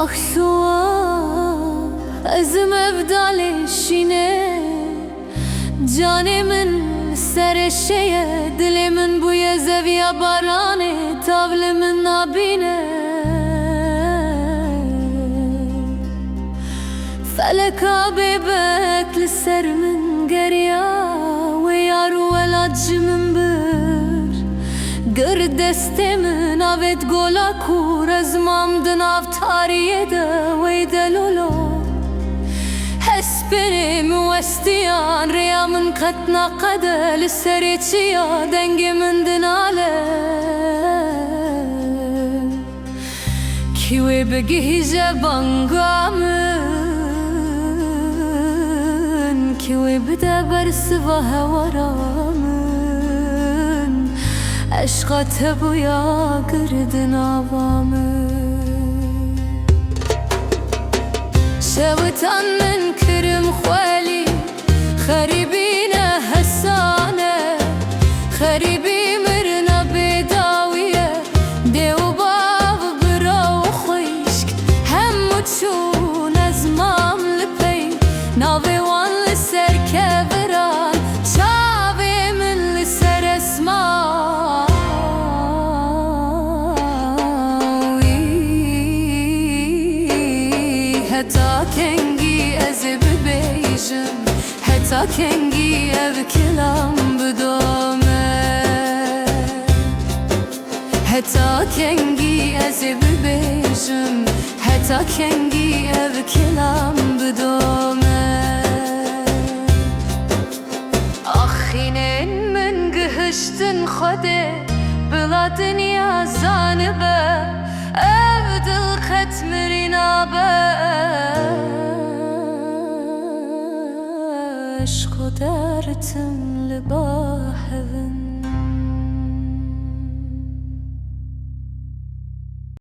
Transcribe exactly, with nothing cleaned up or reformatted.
Ax suwa, ez im ev dalê şînê. Canê min li serê şeye, dilê min bûye zeviya baranê, tav li min nabîne. Feleka bêbek li ser min geriya, wê yar û welat ji min bir. Gir destê min avêt gola kûr, ez mam di nav tariyê de wey delolo. Hespênê min westiyan, rêya min qet naqede, li serê çiya dengê min dinale. Kî wê bigihîje banga min, kî wê bide bersiva hewara min, eşqa te bûya gird nava min. Şewitan min kirim xwelî, xerîbî ne hesan e, xerîbî mirina bêdawî ye. Dê û bav, bira û xwişk, hemû çûn, ez mam li pey. Navê wan li ser keviran, çavê min li ser esman. Wî heta kengî ez ê bibêjim, heta kengî ev kilam bidome? Heta kengî ez ê bibêjim, heta kengî ev kilam bidome? Axînên min gihiştin Xwedê, bila dinya zanibe, ev dil qet mirî nabe. Eşq û derdim li ba hevin.